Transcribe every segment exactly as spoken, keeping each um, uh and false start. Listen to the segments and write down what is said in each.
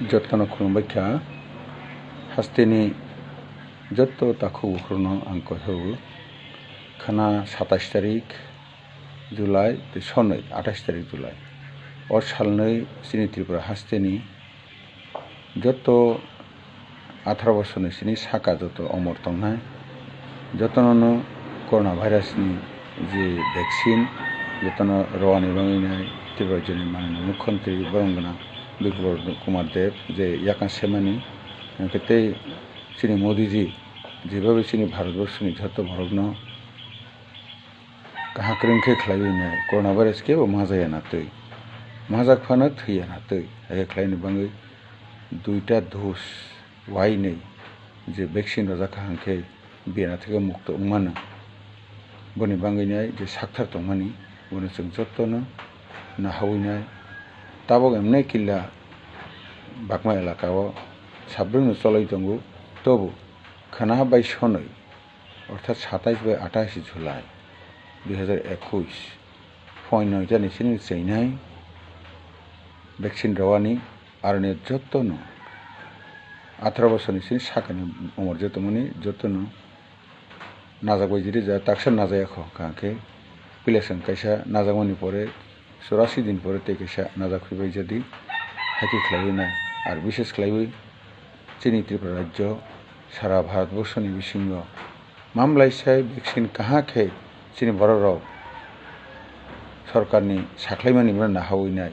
Jotono khulumbai kha. Hasteni joto takhuk bukhukno ang koi hao. Khana satais tarik July tei sonoi atais tarik July. O salnwi chini Tripura hasteni joto atharo bosorni sini saka joto omor tongnai. Jotono no corona virus ni je vaccine jotono rwani bagwi nai Tripura rajyoni manwi mukhyamantri borong gwnang Biplab Kumar Deb je yakang semani, hwnkhe tei chini Modi ji jebabe chini Bharat borsoni joto borokno kaham kwrwng khe khlaiwi nai, corona virus kebo majaya na twi, majak phano thwiya na twi, hakhe khlaini bagwi duita dose wainwi je vaccine rwjak kha, hwnkhe biyana theke mukto wngmano. Boni bagwi nai je sakthar tongmani, bono chwng jotono nahawi nai. Tabok emne killa Bakma elaka o sabrwngno choloi tongo, tobo khwna bai sonoi, orthat satais bai atais July dui hazar ekush, phone noita ni sini chwinai vaccine rwani, aroni jotono atharo bosorni sini sakani umor je tongmani jotono najak bai jiri ja, taksa najaya kho, kaham khe pileseng kaisa najakmani pore churasi din pore tei kaisa najak phaibai jadi, hakhe khlaiwi nai. Ar bishes khlaiwi chini Tripura rajyo sara Bharat borsoni bisingo mamlai sai vaccine kaha khe chini borok rok sorkarni sakhlaimani bono nahawi nai,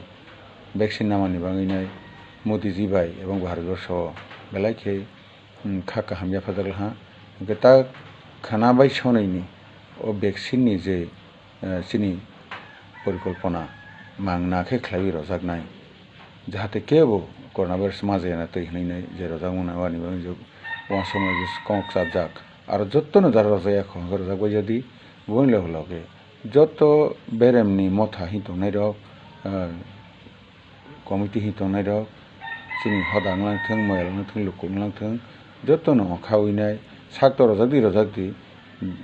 vaccine namani bagwi nai Modi ji bai ebong Bharat borso belai khe, um, kha kaham yaphajak laha. Hwnkhe ta khwna bai sonoi ni o vaccine ni je, eh, chini porikolpona mangna khe khlaiwi rwjaknai, jahate kebo corona virus majaya na twi hwnwi nai je rwjakmani bagwi je uansukmani je kok chapjak. Aro jotono jara rwjakya kho, hwnkhe rwjakbai jadi boni loge loge joto beremni motha hin tongnai rok, eh, committee hin tongnai rok, chini hoda wnglang thung, moyal wnglang thung, luku wnglang thung, jotono khawi nai sak to rwjak di, rwjak di,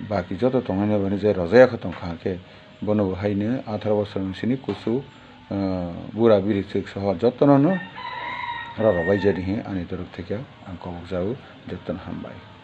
baki joto tongnai no bini je rwjak ya kho tong kha khe, bono bo haino atharo bosor ni sini kuchuk, ah, bura biri chwk soho jotono no roro bai jani hi ani torok theke ang kobok jao, jotono hambai.